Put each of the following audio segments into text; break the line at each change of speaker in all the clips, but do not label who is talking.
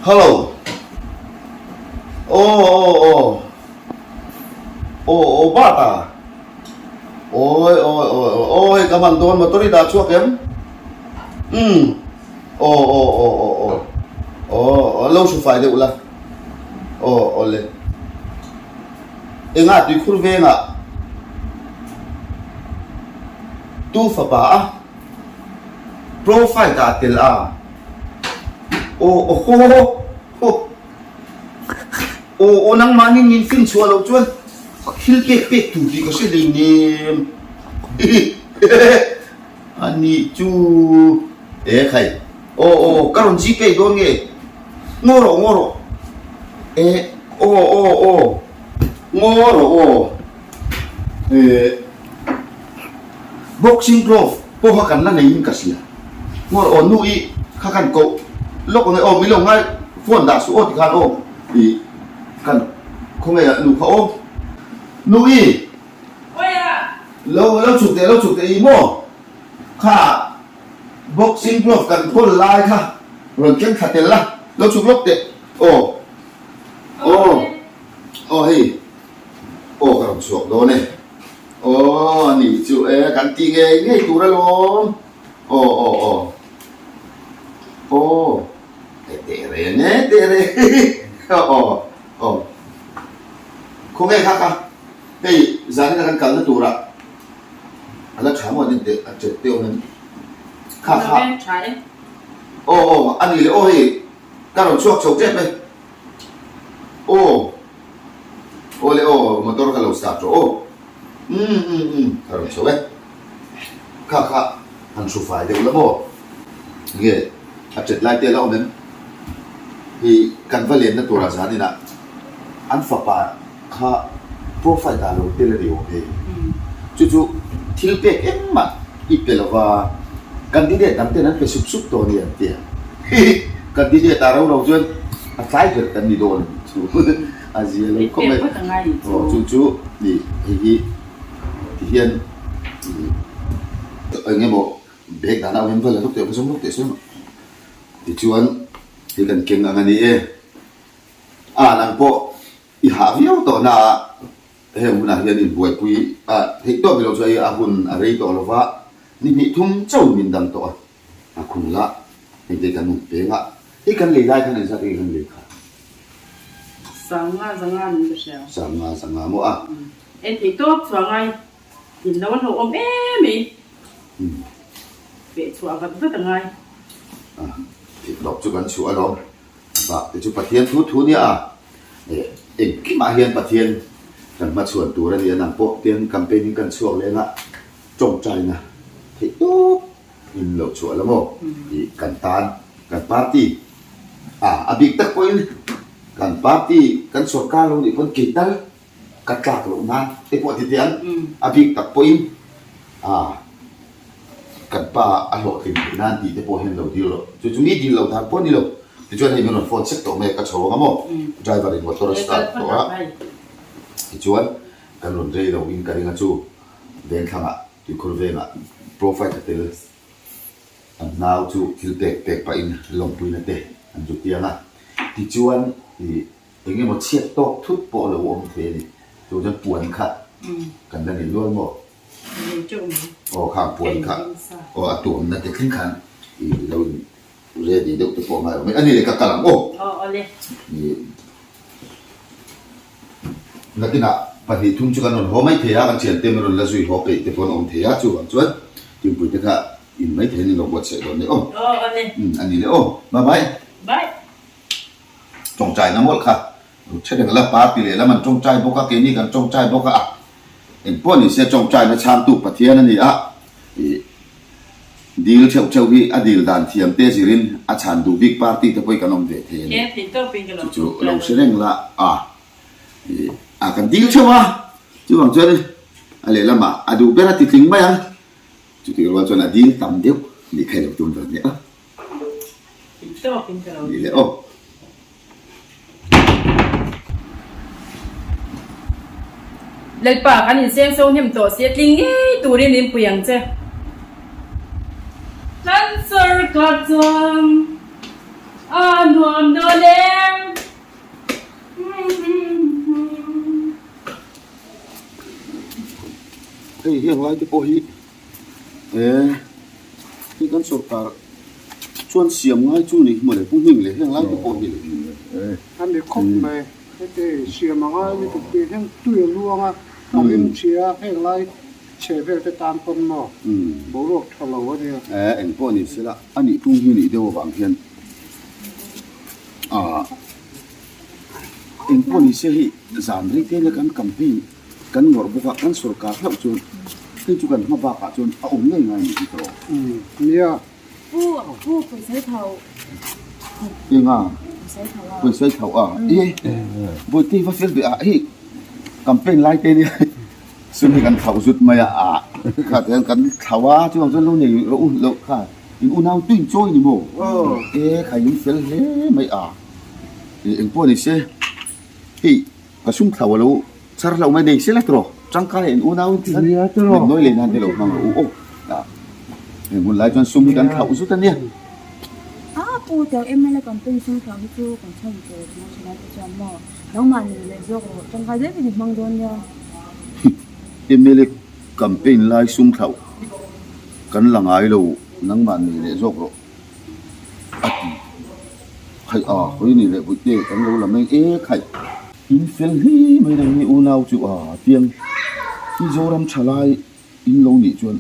Hello. Aw aw aw. Aw aw Bata. Awi awi awi awi awi ka hman dawn motor i dah chhuak em? Umm. Aw aw aw aw aw. Aw lo hru fai deuh la. Aw awle. Engah tuikhur vengah tu fapa a profile dah tel a. Aw aw ho ho ho. Aw aw nangmahni min fin chhuah loh chuan thil pek pek tur tih ka hre hleinem. A nih chu e khai. Aw aw ka rawn gpay dawn nge? Ngaw rawh ngaw rawh. E aw aw aw ngaw rawh aw. E boxing glove pawh kha kan la neiin ka hria. Ngaw rawh aw nu i kha kan koh lawk ang e aw min lo ngai phone dah suh aw tikhan aw i kan khawnge ah nu kha aw. Nu i. Lo lo chhuk teh lo chhuk teh i maw? Kha boxing glove kan thawl lai kha rawn keng thla tel la, lo chhuk lawk teh. Aw aw aw hei aw ka rawn chhuak dawn e. Aw ni chu e kan tih ngei ngei tur alawm. Aw aw aw aw e teh reng e teh reng aw aw khawnge kha kha. Hei zanina kan kalna turah a la tha maw nen teh a chet te awm em? Kha kha. Aw aw a ni leh aw hei ka rawn chhuak chho tep e. Aw aw le aw motor ka lo start rawh aw. Umm umm umm ka rawn chho e. Kha kha han hru fai deuh la maw? Nge a chet lai te a la awm em? Hei kan va lenna turah zanina an fapa Kha profile dah lo tel a ni awm hei. Chu chu thil pek engmah i pe lova candidate dang ten an pe sup sup tawh a ni an ti a. Hihi candidate ah ro lo chuan a tlai ber kan ni dawn a nih chu a zia lo khawp mai. Aw chu chu ni hei hi ti hian eng emaw bag dahna awm em vel a rawk teh zawng rawk teh se tichuan hei kan keng ang a ni e. A nang pawh I hah viau tawh na a, heng hunah hian inbuaipui a theih tawh milo chu hei a hun a rei tawh lova, ni hnih thum chauh min dang tawh a, a khung la hei te kan rawn peng a, hei kan lei lai khan engzat nge kan lei kha?
Sanga zanga niin ka hria.
Sanga zanga maw a?
E theih tawp chhuah ngai in lo a hlauhawm em mai. Peh chhuah vat vat a ngai.
A, theih tawp chu kan chhuah alawm. Bak te chu Pathian thu thu nia a, engkimah hian Pathian kan hmachhuan tur a ni a, nang pawh tiang campaign in kan chhuak leng a, tawngtaina theih tawp in lo chhuah la maw tih kan tan kan party a, a bik tak pawhin kan party kan sorkar lo nih pawn kei tal ka tlak loh nan te pawh ti teh ang, a bik tak pawhin a. Kan pa a hlawhtlin theih nan tih te pawh hian lo dil loh. Chu chu mi dil loh dan pawh a ni lo. Tichuan hei min rawn phone sek tawh mai a, ka chho ang a maw? Driver in motor a start tawh a. Tichuan kan rawn rei lo in ka ring a chu vengthlangah tuikhur vengah profile a tel an nau chu thil pek pek pahin lawmpuina te an zu tiang a. Tichuan ih eng emaw chhiat tawk thut pawh a lo awm thei a ni. Chuan puan kha kan la nei nual maw? Aw kha puan kha aw a tuamna te thleng khan i lo in ready deuh te pawh a ngai awm e. A ni le ka kal ang aw. I nakinah pahnih thum chu kan rawn haw mai thei a, kan thiante min rawn la zui haw peih te pawh an awm thei a, chuvang chuan Kimpuii te kha in mai thei an inlo buatsaih dawn nia aw. A ni le aw. Bye bye. Tawngtaina mawlh kha Ṭha reng la party lehlam an ṭawngṭai bawk a, keini kan ṭawngṭai bawk a, engpawh ni se ṭawngṭaina chhangtu Pathian a ni a, ih dil ṭheuh ṭheuh hi a dil dan thiam te zirin a chhan duh bik party te pawh hi kan awm ve thei a ni. Chu chu lo hre reng la a, ih a kan dil ṭheuh a, chuvang chuan a lehlamah a duh ber a ti tling mai ang, chutih rual chuan a dil tam deuh nih kha i lo tum dawn nia. Ni leh aw.
Lalpa kan inseng so hnem tawh si a tling ngei turin min pui ang che. Kan sorkar chuan. A nuam dawn em.
Hei heng lai te pawh hi eh hei kan sorkar chuan siam ngai chu ni mawle pu hming leh heng lai te pawh hi
A ni khawp mai heti siam a ngai lutuk tih hian tui a luang a a rim chhia heng lai chhe vel te tan pawn maw boruak tha lo a nia.
Eh eng pawh ni sela a nih tung hi nih deuh avang hian ah eng pawh ni se hei zan rei te nia kan campaign kan ngawrh bawk a kan sorkar hlauh chuan hei chu kan hma bakah chuan a awm ngei ngai ni hi ka rawh.
Nia.
Pu pu pawisa thau.
Enga pawisa thau a e Bawihte va fel ve a hei campaign lai te nia sum hi kan thlauh zut mai a ah kha te hian kan thlauh a chuvang chuan lo nei rawh u loh kha in unau tuin chawi ni maw e kha in fel hle mai a engpawh ni se hei Ka sum thlau a lo char hlauh mai nei sela tiraw tangkai in unau in tihian min nawi leh nan te lo hmang rawh u aw ah heng hun lai chuan sum hi kan thlauh zut a nia.
A pu teu mla campaign sum thlau hi chu kan chhan tur tuna thalai te chuan maw nangmah nei leh zawk rawh tangkai deuhin i hmang dawn nia.
Mla campaign lai sum thlauh kan la ngai lo nangmah nei leh zawk rawh. A ti. Khaih a, hawi ni leh Buite kan lo la meng e khaih. In fel hle mai reng ni unau chu a tiang Mizoram thalai in lo nih chuan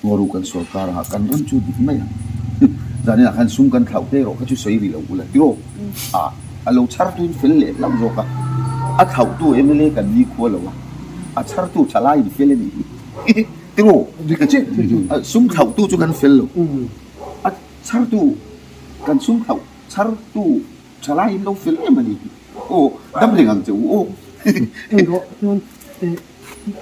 Ngaru kan sorkar ah kan ram chu dik mai ang. Zanin ah khan sum kan thlauh te erawh kha chu sawi rih lo ula tiraw a a lo chhar tu in fel leh hlauh zawk a, a thlauh tu mla kan ni khua lo a, a chhar tu thalai in fel a nih hi tiraw sum thlauh tu chu kan fel lo. A chhartu kan sum hlauh chhartu thalai in lo fel em a ni aw dam reng ang che u aw.
Hei rawh chuan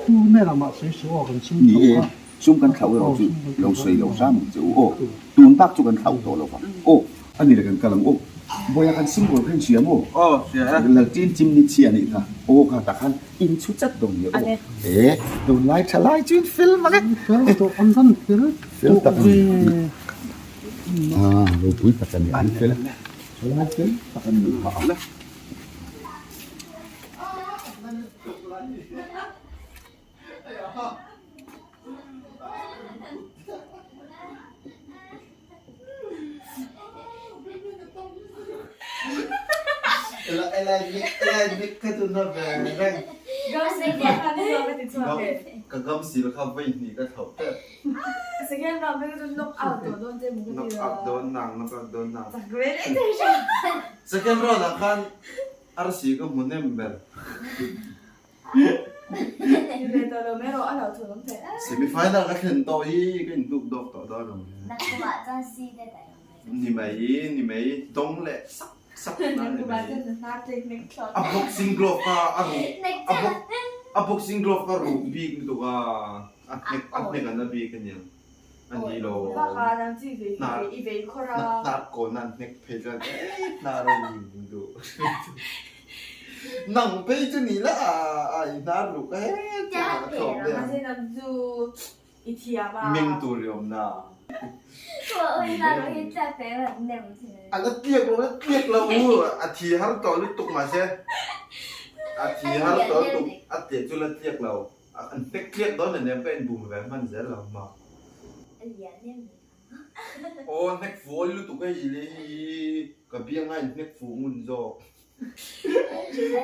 tu nge lamah sawi suh aw kan sum
Ni e, sum kan thlauh erawh chu lo sawi lo hram ang che u aw. Tun bak chu kan thlauh tawh lo vang aw. A ni le kan kal ang aw. Bawiha kan symbol kha in hria maw?
Aw hria e.
Lalṭin chimni chhia anih kha. Aw kha tah khan in chhu chat dawn nia aw. E tunlai tha lai chu in fel mak e.
Fel tawh an van fel
Fel tak a ni. Ah ropui tak a ni an fel. Tha lai fel tak a ni phah a.
Ka gam sil kha vawi hnih ka thlauh tep. Knock out dawn nang, knock out dawn nang. Second round ah khan arsi ka hmu nem ber. Semi final ka thlen tawh hi ka inhnuk dawk tawh dawn ang. Ni mai, ni mai, dawng leh sak sak na ni mai. A boxing glove kha a ruh, a box, a boxing glove kha ruh bik lutuk a, a hnek, a hnek a na bik a niang. A ni lo. Hnar, hnar kawn a an hnek phei chuan eh hnar a ni duh. Nang phei chu ni la a i hnar luh ka het chu a thlawp daih ang. Meng tur i awm na. A la tliak lo, la tliak lo u, a thi har tawh lutuk mahse a thi har tawh lutuk a tliah chu la tliak lo. An hnek tliak dawn a nia ka inbum ve hman zel lo ma. Aw hnek fuh lutuk hei leh hi ka biang a inhnek fuh ngun zawk.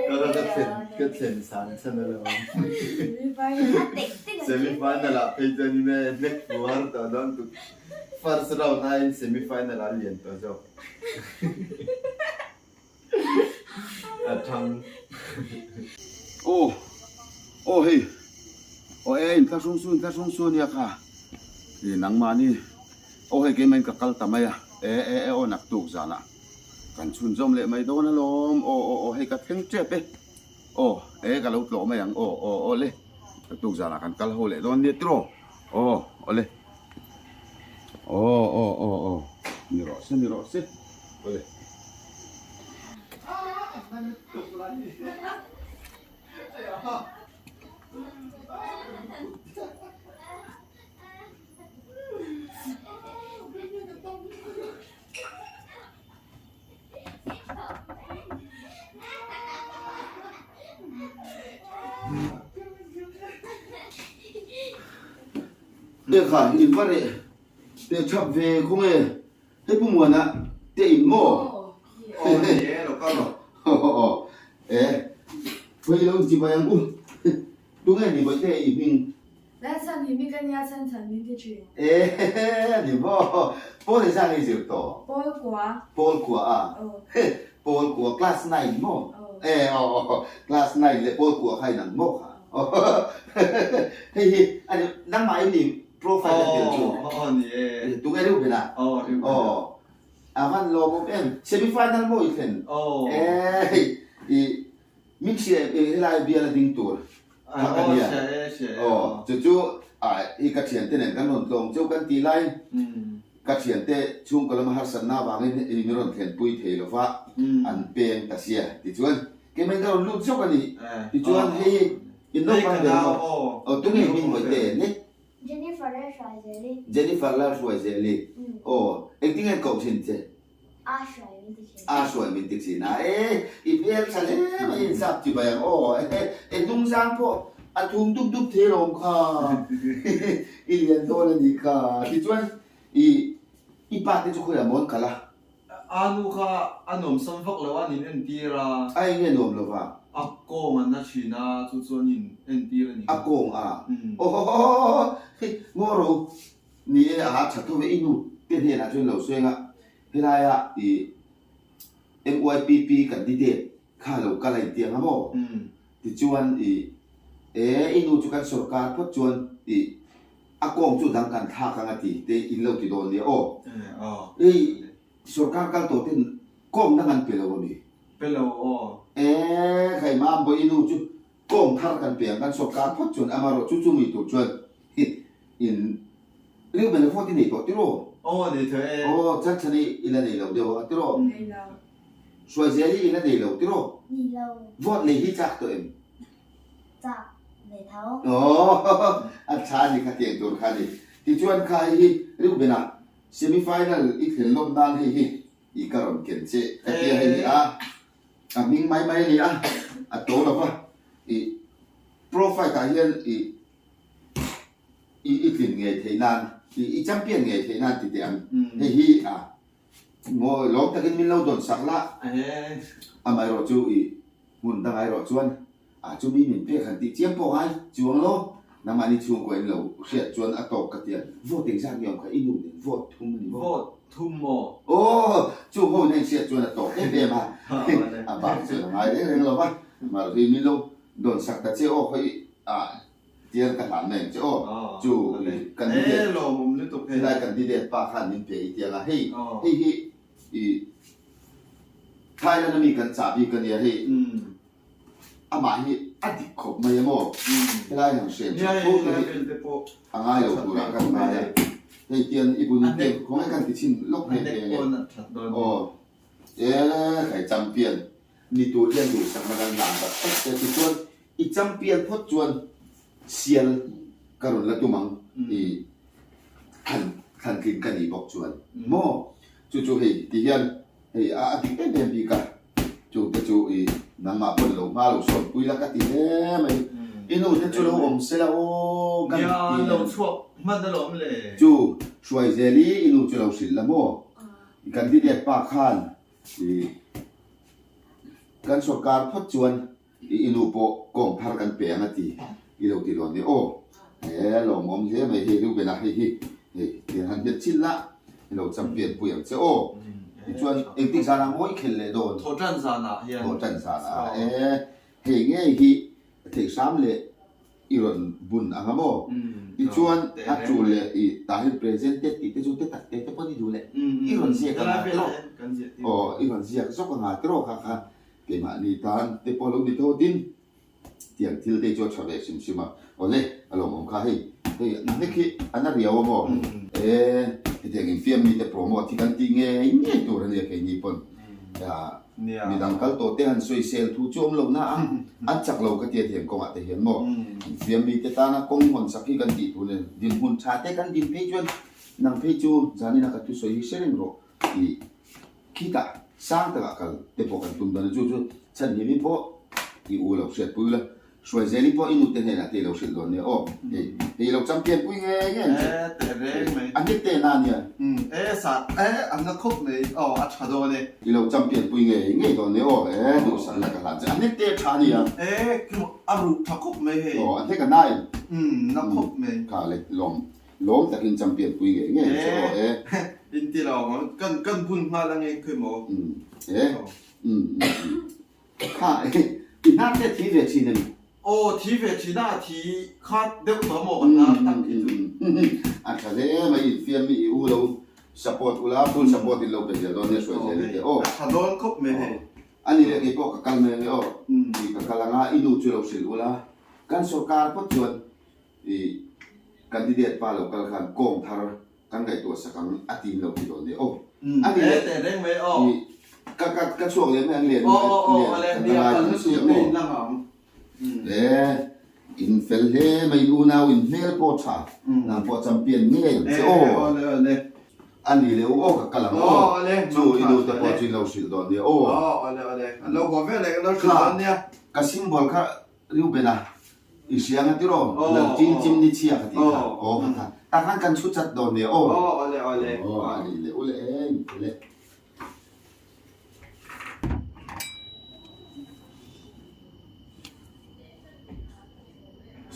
Ka ka thlen ka thlen san chhan a lo ang. Semi final ah phei chuan in hnek fuh har tawh dawn tuk. First round aiin semi final ah a lian tawh zawk. A thang.
Aw aw hei aw e inthlahrung su inthlahrung su ania kha i nangmahni aw hei keimah in ka kal ta mai a e e e aw naktuk zanah kan chhunzawm leh mai dawn alawm aw aw aw hei ka thleng tep e aw e ka lo tlawh mai ang aw aw aw le naktuk zanah kan kal ho leh dawn nia tiraw aw aw le. Aw aw aw aw ni rawh se ni rawh se awle. Lekha in va reh teh thap ve khaw nge hei Pu Muana te in maw?
Aw ni e lo kal rawh.
Aw e Phawi lo inti mai ang u. Tunge ni Bawihte i hming?
Lalchhan hi mi ka nia chhan chhan min ti thin.
Ehehe a ni maw? Pawl engzah nge i zir tawh?
Pawl kua.
Pawl kua a?
Aw.
Pawl kua class nine maw?
Aw.
E aw aw class nine leh pawl kua kha inang maw kha? Aw hei hi a ni nangmah in ni profile a tel chu.
Aw aw ni e.
Tunge reuh ben a?
Aw reuh ben a.
Aw a van lawmawm em? Semi final maw i thlen?
Aw.
E hei i min hria em helai bial a ding tur. Kha ka nia. Aw, chu chu i ka thiante nen kan rawn tlawng cheu kan tih lai, ka thiante chhungkaw lama harsatna avangin i min rawn thlenpui thei lo va, an peng ta sia. Tichuan, keimah in ka rawn lut zawk a ni. Tichuan, hei in naupang ber maw? Aw, tunge hming hawi te ni?
Jennifer Lalhruaizeli.
Jennifer Lalhruaizeli. Aw, engtin nge an koh thin che?
A hruai min ti thin.
A hruai min ti thin a, e i hmel tha hle mai in sap ti mai ang aw, e hnungzang pawh a thum dup dup thei lawm kha, i lian dawn a nih kha, tichuan i i pa te chu khawiah maw an kal a?
A nu kha a nuamsam vak lo a, an in entir a.
A eng nge nuam lo va?
A kawng an na thin a, chu chu an in entir a ni kha.
A kawng a? Aww ngaw ro ni e a tha tho ve i nu te hnenah chuan lo sawi ang a. Helaia i MYPP candidate kha lo kal a inti ang a maw? Tichuan i e i nu chu kan sorkar phawt chuan i a kawng chu dang kan thlak ang a ti te in lo ti dawn nia aw. I sorkar kal tawh ten kawng dang an pe lo a mi?
Pe lo aw.
E khai mam bawi i nu chu Kawng thar kan pe ang, kan sawrkar phawt chuan amarawh chu chumi tur chuan in Reuben a vote i nei tawh tiraw?
Aw nei tawh e.
Aw Churchhan i i la nei lo deuh a tiraw?
Nei lo.
Hruaizel hi i la nei lo tiraw?
Nei lo.
Vote nei hi chak tawh em?
Chak ve tho.
Aw a tha a ni kha tiang tur kha a ni. Tichuan kha hei hi Reuben-a semi final i thlen lawm nan hei hi i ka rawn ken che ka tia hei hi a. A hming mai mai a ni a, a to lo va, i profile ah hian i i i tlin ngei theih nan, i i champion ngei theih nan ti teh ang. Hei hi a ngawi lawm takin min lo dawn sak la, amaherawh chu i hmun dangah erawh chuan A chumi min pek han tih chiam pawh ngai chuang lo, nangmahni chhungkaw in lo hriat chuan a tawk ka ti a, vote engzat nge awm kha i nu nen vote thum a ni maw?
Vote thum maw?
Aw, chung ho in a inhriat chuan a tawk em em a, a bak chuan a ngai reng reng lo va, Marvi min lo dawn sak ta che aw khawi ah tian ka hlan mai ang che aw, chu candidate helai candidate pa khan min pe i tiang a, hei hei hi i Thailand ami kan chah bik a nia hei. Amah hi a dik khawp mai em aw? Helai han hren that fo te hi a ngai lo turah kan ngai a. Hei tian i bun te khawngaih kan ti chhin lawk nghe nghe nge. Aw e khai champion ni tur hian duhsakna kan hlan tak tak che. Tichuan i champion phawt chuan sial ka rawn la tum ang i thlan thlan tling ka nih bawk chuan maw? Chu chu hei ti hian Hei a a dik em em bik a, chungte chu i nangmah pawn lo hma lo sawn pui la ka ti hle mai. I nu te chu lo awm se la aw ka
Nia
ti
lo
nen.
chhuak hman alawm le.
Chu Hruaizel i i nu chu lo hrilh la maw? I candidate pa khan i kan sorkar phawt chuan I i nu pawh kawng thar kan pe ang a ti i lo ti dawn nia aw. He lawmawm hle mai hei Reuben a hei hi hei tiang han hmet chin la i lo champion pui ang che aw. Tichuan engtik zanah maw i khelh leh dawn?
Thawhtan zanah hian.
Thawhtan zanah e hei ngei hi theih hram leh i rawn bun ang a maw? Tichuan a tu leh i tah hian presented tih te chu te tak te te pawn i duh leh i rawn ziak ang a tiraw? Aw i rawn ziak zawk ang a tiraw kha kha Keimahni tan te pawh lo ni tho tin tiang thil te chu a tha ve hrim hrim a, awle a lawmawm kha hei hei nek hi a na riau a maw e hetiang infiam mite promote hi kan tih ngei ngei tur a nia keini pawn midang kal tawh te han sawisel thu chu awm lo na a an chak lo ka tia thiam kawngah te hian maw infiam mite tana kawng hawn sak hi kan tih tur nen dinhmun tha te kan din phei chuan nang phei chu zanina ka thusawi hi hre reng rawh tih Khitah sang takah kal te pawh kan tum dawn a, chu chu chhan him hi pawh i u lo hriatpui la. Hruaizeli pawh i nute hnenah te i lo hrilh dawn nia aw. Hei, hei i lo champion pui ngei ngei ang che.
E, teh reng mai.
A hnek teh na nia.
Umm, e sa, e a na khawp mai. Aw, a tha dawn e.
I lo champion pui ngei ngei dawn nia aw. E, duhsak la ka hlan che. A hnek teh tha nia.
E, a ruh tha khawp mai hei.
Aw, a hnek a na em?
Umm, na khawp mai.
Kha le, lawm, lawm takin champion pui ngei ngei ang che aw. E.
In ti lo ang, kan, kan bun nghal ange khawi maw?
Umm, e, umm, umm, umm. Kha i hnar te thi ve thin a ni.
Aw thi ve thin a, a thi khat deuh tawh maw ka hnar tak hi chu.
A tha hle mai infiam mi i u lo support ula full support in lo pe zel dawn nia hruai zel i te aw.
A tha dawn khawp mai hei.
A ni leh kei pawh ka kal mai ange aw. I ka kal anga i nu chu lo hrilh ula kan sorkar phawt chuan i candidate pa lo kal khan kawng thar Kan ngaihtuah sak ang a ti lo ti dawn nia aw. A ni
le. Teh reng mai aw.
Ka ka ka chhuak leh mai ang len len kan la ngai si ang aw. Le in fel hle mai in unau in hmel pawh tha nang pawh champion ngei ang che aw. A ni le u aw ka kal ang aw. Chu i nu te pawh chu in lo hrilh dawn nia aw. Kha ka symbol kha Reuben a, i hria nga tiraw? Lal chin chim ni chhia ka tih kha. Aw kha kha. Tah khan kan chhu chat dawn nia aw.
Aw awle awle.
Aw a nih leh ule eng ule.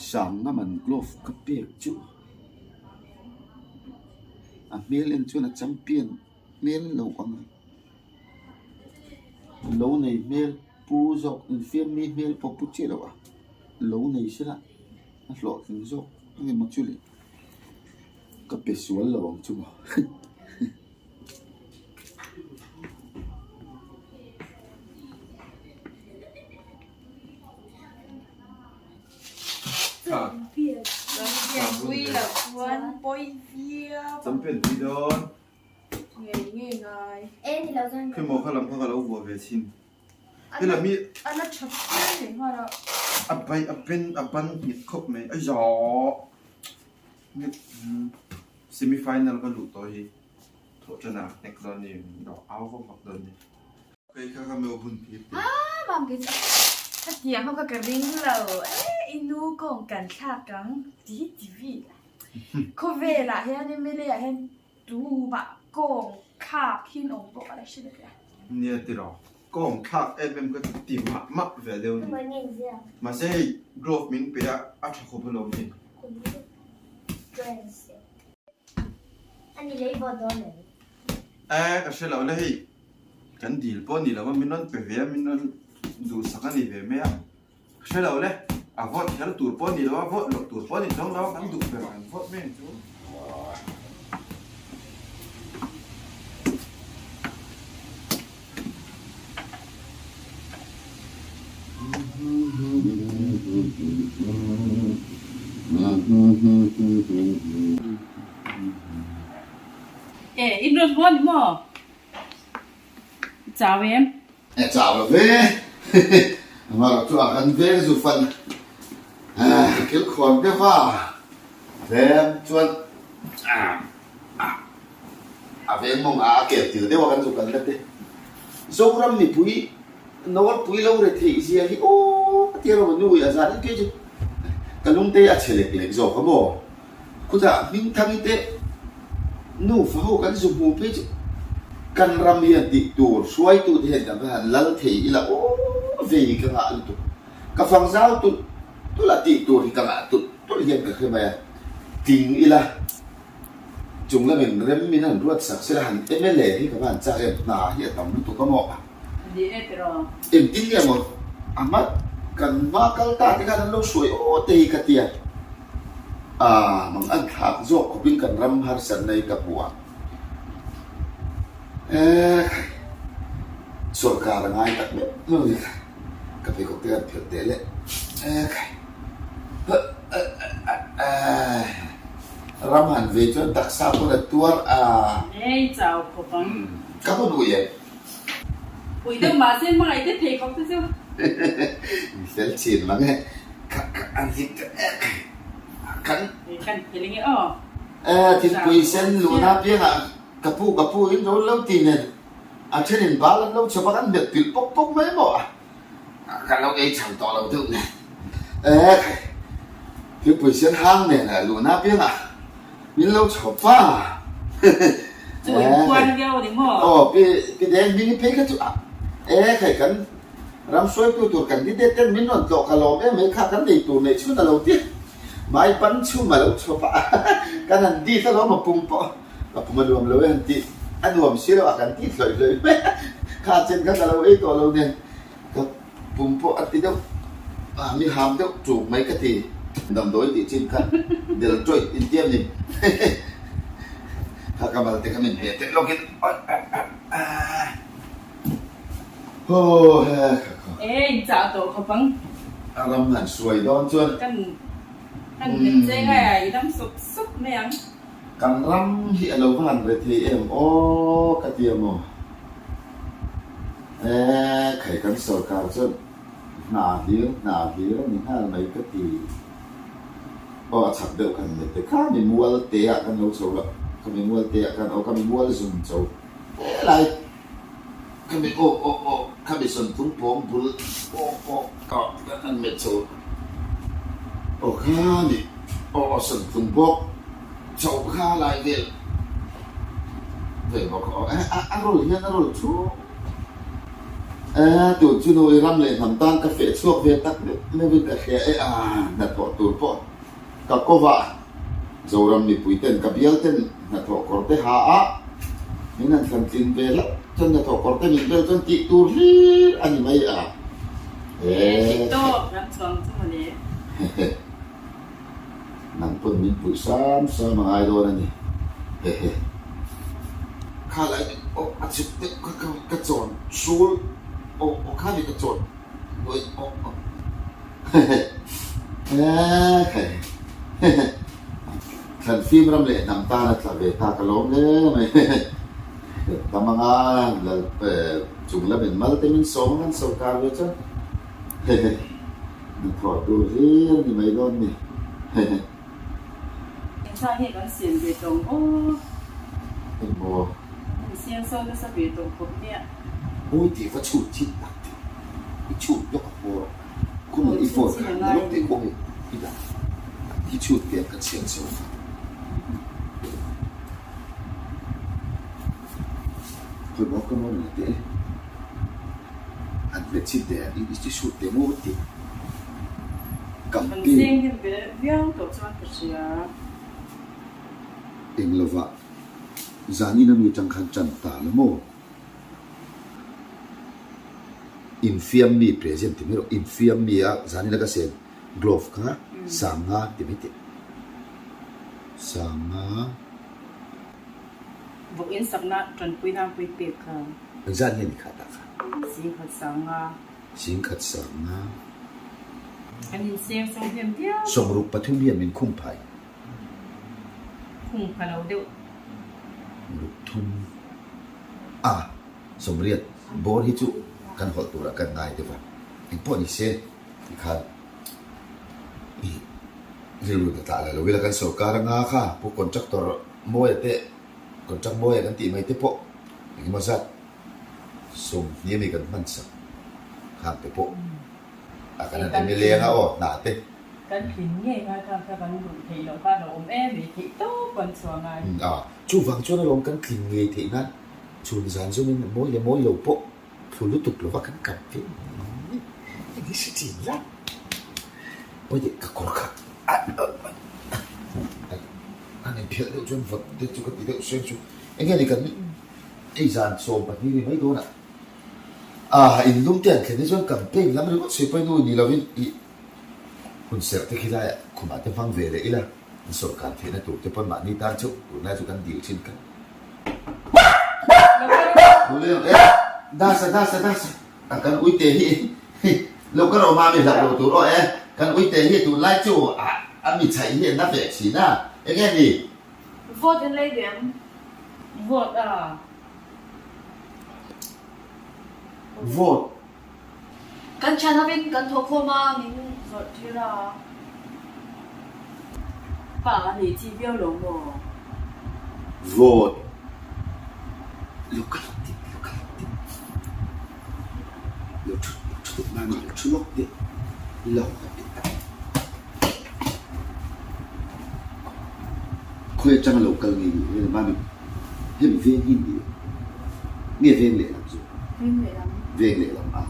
Sangna man glove ka pek chu a hmel en chuan a champion hmel lo ang a. Lo nei hmel pu zawk infiam mi hmel pawh pu chiah loh a lo nei sela a hlawhtling zawk a ni maw chu le ka pe sual lo ang chu maw.
Champion pui dawn.
Ngei ngei ngai.
Khi maw kha lam kha ka lo vuah ve thin. He lam hi
A la tha phian leh nghal a.
A bai a pen a ban nghet khawp mai a zawh. Semi final ka luh tawh hi thawh tan ah hnek dawn ni lo au vak vak dawn ni. Kei kha ka meu hun phir te.
Ah mam kei chu ka tiang ho kha ka ring lo e i nu kawng kan thlak ang ti ti vi la. Khawvel ah hian MLA ah hian Tumah kawng thlak hin awm pawh ka la hre leh a.
Nia tiraw, kawng thlak em em ka ti mah mah ve deuh a ni. Mahse hei glove min pe a, a tha khawp alawm hei. E ka hre lo le hei, kan dil pawh a ni lo a, min rawn pe ve a, min rawn duhsak a ni ve mai a. Hre lo le, a vote kher tur pawh a ni lo a, vote loh tur pawh a ni chuang lo a, kan duh ber kan vote mai ang chu.
E, in rawn haw ni maw? Chau em?
E chau lo ve Amarawh chu a kan veng zu fan kil khawn deuh a veng chuan a veng mawng a a kel til deuh a kan zu kal na te Zoram mipui nawlpui lo re theih zia hi aw ka ti a lo nu i a zan in kei chu ka lungte a che lek lek zawk a maw. Khutah Hmingthangi te nufa ho kan zu hmu phei chu kan ram hian tih tur hruaitu te hian kan va han lal thei ila aw vei ka ngah lutuk. Ka fang zau tulh tulh a tih tur hi ka ngah tulh tulh hian ka hre mai a, tling ila chung lamin rem min han ruat sak sela han mla hi ka va han chak em hna hi a tam lutuk a maw.
Ni e tiraw.
Engtin nge maw a hma kan hma kal ta te khan an lo hruai aw te hi ka tia. Aaa mang an thlak zawk khawpin kan ram harsatna hi ka hmu a. Eee khai sorkar a ngai tak meuh meuh ni kha ka pheikhawk te khan phelh teh le. Eee khai eee ram han ve chuan taksa pawn a tuar a.
Nei chau khawp ang.
Ka va duh em?
Pui deuh mahse hmangaih te thei khawp te chu.
Mi fel chin mang e. Ka ka an hi ka ek kan.
Kan thil nge aw.
E thingpui sen luhna piangah ka pu ka pu in ro lo ti nen a thenin bal an lo chhawp a kan hmet pilh pawk pawk mai maw a. Ka lo ei chho tawh lo deuh nen. Eh khai, thingpui sen hang nen a luhna piangah min lo chhawp a.
Chu in khuan viau a ni maw?
Aw, pi pi deng hming hi phei kha chu a eh khai kan ram hruaitu tur candidate ten min rawn tlawh ka lawm em mai kha kan nei tur neih chhun a lo ti. Mai pan chhum a lo chhawp a, kan han dit alawm a pum pawh. A pum a nuam lo e han tih a nuam si lo a kan tih hlawih hlawih mai a, kha chen kha ka lo ei tawh lo nen ka pum pawh a ti deuh a mi ham deuh ṭuk mai ka ti. Damdawi tih chin kha deltoid in tiam ni kha ka mal te kha min hmeh tel lawkin aw he kha kha.
E in chah tawh khawp ang.
A ram han suai dawn chuan.
Kan kan nghet cheng a i dam sawp sawp mai ang.
Kan ram hi a lo va han re thei em aw ka ti a maw? Eee khai kan sorkar chuan hna hlir hna hlir a ni nghal mai ka ti. Aw a chak deuh khan met te kha mi mual te ah khan lo chho la, kha mi mual te ah khan aw kha mi mual zum cho helai kha mi aw aw aw kha mi sawntlung pawng bul aw aw ah khan an met chho. Aw kha ni aw sawntlung bawk chauh kha lai vel vel bawk aw eh a a rawl hian a rawl chhung eh tun chu nu i ram leh hnam tan ka feh chhuak ve tak meuh meuhin ka hria e a hnathawh tur pawh ka kawvah Zoram mipui ten ka bial ten hnathawh kawr te ha a min han thlan tling ve hlauh chuan hnathawh kawr te min bel chuan tih tur hlir a ni mai a.
He tawp kan chuang chu mawle.
Hehe. Nang pawn min puih sam sam a ngai dawn a ni. Hehe. Kha lai ni aw a chhuk deuh kha kha ka chawn hrul aw aw kha ni ka chawn hnuai aw aw. Hehe. Hehe. Thlan fim ram leh hnam tan a tla ve ta ka lawm hle mai. Hehe. Tam anga lal chung lam in mal te min sawm ang an sorkar ve chuan. Hehe. Hnathawh tur hlir ni mai dawn ni. Hehe.
Engzah nge kan siam ve tawh ang aw?
Engmaw?
Kan siam so nasa ve tawh khawp nia.
Mawi tih va chhut thin tak tih i chhut lawk a hmawr a. Khawmah i phone kha na lawk teh kawng i dah i chhut pian ka chhiat chho kha. Khawi maw ka maw ni teh an hmet chhin teh i i chhut teh maw tih
Kan seng hnem ve viau tawh chuan ka hria.
Eng lovah zan in ami atang khan tan ta la maw? Infiam mi present ti mai rawh, infiam mi a zanin a ka sen glove kha sanga ti mai teh, sanga.
Vawk in sakna tanpui nan pui pek kha.
Engzat nge ni kha tah kha?
Singkhat sanga.
Singkhat sanga.
An inseng so hnem viau.
63 hian min khum phai.
Khum pha lo deuh.
Ruk thum a 80 bawr hi chu kan hawlh turah kan ngai deuh a, engpawh ni se tikhan i rilru ta tlah la lo ila kan sorkar anga kha pu contractor Mawia te contract Mawia kan tih mai te pawh engemaw zat 20 ami kan hman sak khang te pawh a kan han MLA anga aw hna te.
Kan thlin ngei ngai khan kha kan duh theih loh khan a awm em ei theih tawp an chhuah ngai.
A, chuvang chuan alawm kan tlin ngei theih nan chhun zan zawmin mawi leh mawi lo pawh thlu lutuk lova kan kap ve mai mai ni si thin la. Pawi teh ka kawr kha a han inphelh deuh chuan vawt te chu ka ti deuh seng chu enge ni kan ei zan 12 ni mai dawnah a inlum te an thlen hi chuan campaign lam ringawt sawi pawhin nu ni lovin ih Hun serh te khi laiah khumah te hmang ve leh ila, an sawrkar theihna tur te pawn mahni tan chauh tunlai chu kan dil thin kan Dasa dasa dasa a kan uite hi lo ka rawh mami hlauh lo tur aw e kan uite hi tunlai chu a mi chhaih hi an na ve thin a enge ni
Vote in lei ve ang.
Vote a.
Vote
Kan thian hovin kan thawhkhawm a, min zawrh tir a.
Pa a nei chi viau lo maw?
Vote lo ka lawk teh, lo ka lawk teh. Lo thu, lo thu deuh mami, lo thu lawk teh. Lo ka ti tak. Khawi atanga lo kal nge ni hmel mami hemi veng hi ni nge veng lehlam zawk?
Veng lehlam.
Veng lehlam a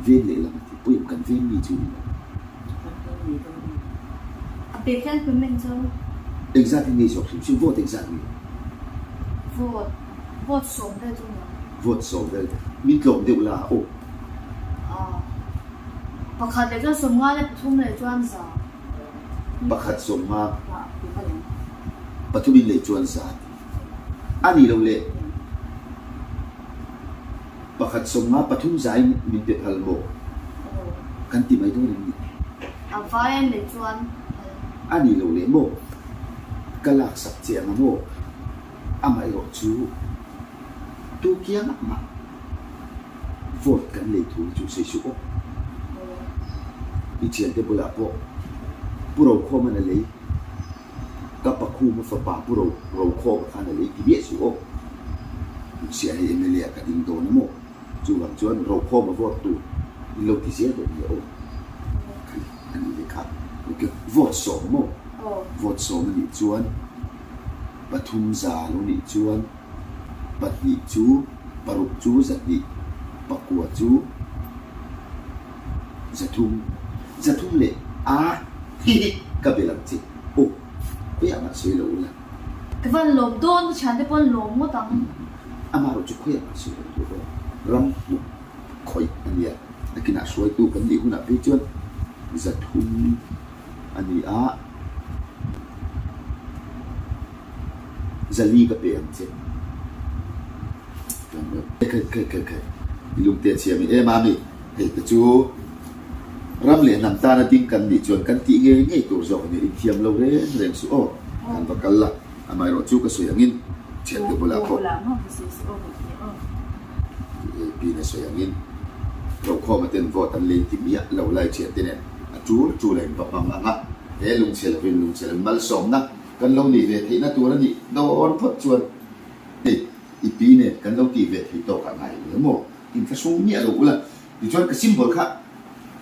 veng lehlam a ti pawimawh kan veng mi chu ni lo.
Kan veng mi dawn a ni.
A pek hian comment chu.
Engzat hi nge zawk hrim hrim vote engzat nge?
Vote vote sawm vel chu ni ang.
Vote sawm vel min tlawm deuh la aw.
Aw pakhat leh chuan 50 leh pathum leh chuan za.
Pakhat 50 pathum in leh chuan za ti a nih loh leh pakhat 50 pathum za in min pe phal maw kan ti mai dawn em ni?
A vai a leh chuan phal.
A nih loh leh maw ka laksak che ang a maw? Amaherawh chu tu kiangah mah vote kan lei thu hi chu sawi suh aw. I thiante bulah pawh Pu Rokhawma'n a lei, ka Pakhuma fapa Pu Rokhawma khan a lei ti miah suh aw. Hmuhsiah hei MLA ah ka ding dawn a maw? Chuvang chuan Rokhawma vote tur in lo ti zel dawn nia aw. Khai a nih leh kha. Ok, vote sawm maw? Vote sawm a nih chuan pathum za lo nih chuan pahnih chu paruk chu zahnih, pakua chu zathum, zathum leh a hi ka bel ang che aw khawiah mah sawi lo ula.
Ka van lawm dawn ka thiante pawh an lawm ngawt ang.
Amaherawh chu khawiah mah sawi lo tur aw ram hnuk khawih a nia nakinah hruaitu kan nih hunah phei chuan zathum a ni a. Zali ka pe ang che. Khai khai khai khai i lungte a chhia mi em a mi hei te chu ram leh hnam tana ding kan nih chuan kan tih ngei ngei tur zawk a nia inthiam lo reng reng suh aw kan va kal la amaherawh chu ka sawi angin thiante bulah pawh pin a sawi angin Rokhawma ten vote an lei ti miah lo lai thiante nen a tul tul a in va hmang ang a he lungchhe lovin lungchhe lovin malsawmna Kan lo nih ve theihna tur a nih dawn phawt chuan hei i pi nen kan lo tih ve theih tawk ah ngai lo maw? Inthlahrung miah lo ula tichuan ka symbol kha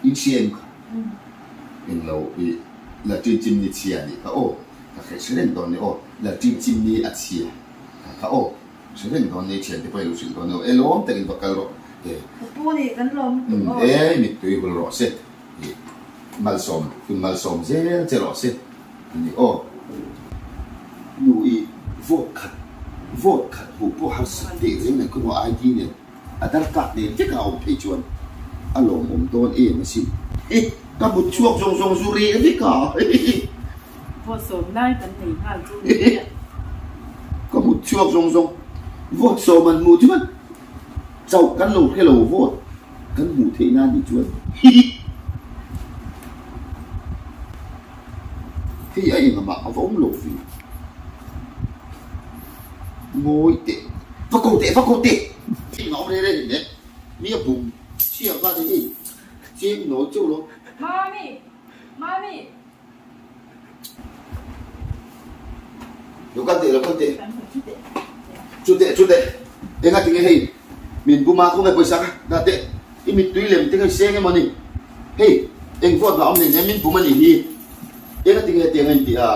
in hria em kha? Englo i Latin chimni chhia nih kha aw ka hre hre reng dawn ni aw Latin chimni a chhia kha kha aw hre reng dawn ni thiante pawh i lo hrilh dawn ni aw e lawm takin va kal rawh e
Ka pu nih kan lawm lutuk aw.
E mittui hul rawh se i malsawm tun malsawm zel che rawh se. A ni aw. Nu i vote khat vote khat hmuh pawh harsat teh reng mai khaw maw ID nen Aadhar card nen vek a awm phei chuan a lawmawm dawn em asin. Hi ka mut chhuak zawng zawng zu reh vek a hihihi.
Vote sawm lai kan nei nghal chu ni mai a.
Ka mut chhuak zawng zawng vote sawm an hmuh chuan chauh kan lo hre lo vote. Kan hmuh theih nan nih chuan hihi hei a engah a va awm lo ve. Ngawi teh, va ko teh, va ko teh. Engah awm reng reng em le? Mi a bum chhia va ni hei cheng nawi chauh lo.
Mami! Mami!
Lo kal teh, lo kal teh. Chu teh, chu teh. Enga tinge hei min bum a, khawnge pawisa kha dah teh. I mittui lem te kha i seng emaw ni? Hei, eng vote mah awm nei nen min bum a nih hi. Enga tinge hetiang a intih a?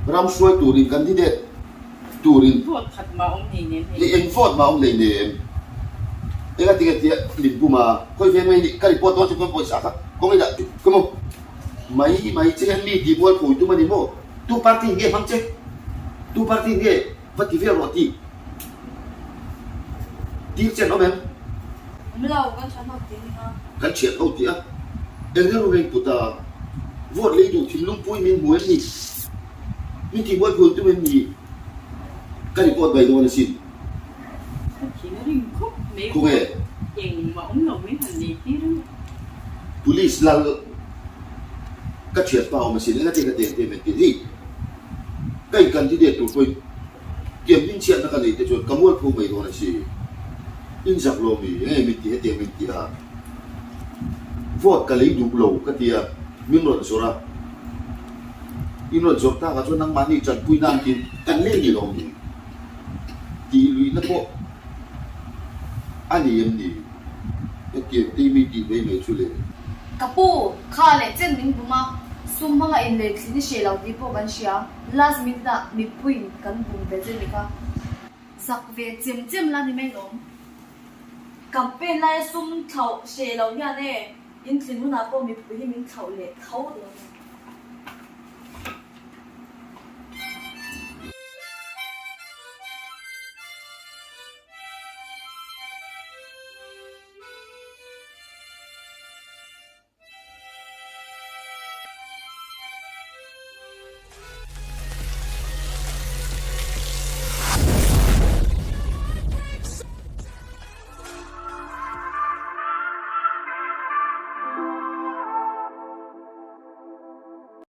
Ram hruai turin candidate turin.
Vote khat mah awm nei nem
hei. Eng vote mah awm nei nem. Enga tinge tia min bum a, khawi veng mai nih ka report dawn che chuan pawisa kha kawng i dah ka maw? Mai mai che hian mi tih mual phawi tum a ni maw? Tu party nge hmang che? Tu party nge va ti vel rawh tih tir che an awm em?
Awm lo, kan thian ho tih a ni a.
Kan thian ho tih a, eng rilru nge in put a? Vote lei duh thinlung pui min hmu em ni? Min tih mual phawi tum em ni? Ka report mai dawn asin.
Ka thin a ring khawp mai
Khawnge?
Engmah awm lo mai han nei tir a.
Police lal ka thianpa awm asin engati ka teng em engtin hei ka in candidate tur pawhin tiang hming chhiatna ka nei te chuan ka mualpho mai dawn asi in zak lo mi enge min ti hetiang min ti a vote ka lei duh lo ka tia min rawn zawrh a in rawn zawrh takah chuan nangmahni tanpui nan tin kan lei ni lo mi. Tih luihna pawh a ni em ni? Hetiang te mi tih mai mai chu le.
Ka pu, kha leh chen min bum a. Sum hmanga inlei thlin i hreh lo tih pawh kan hria. Last minute ah mipuiin kan bum ve che ni kha. Zak ve chem chem la ni mai lawm. Campaign laia sum thlauh hreh lo hian e, in tlin hunah pawh mipui hi min thlauh leh tho dawn a ni.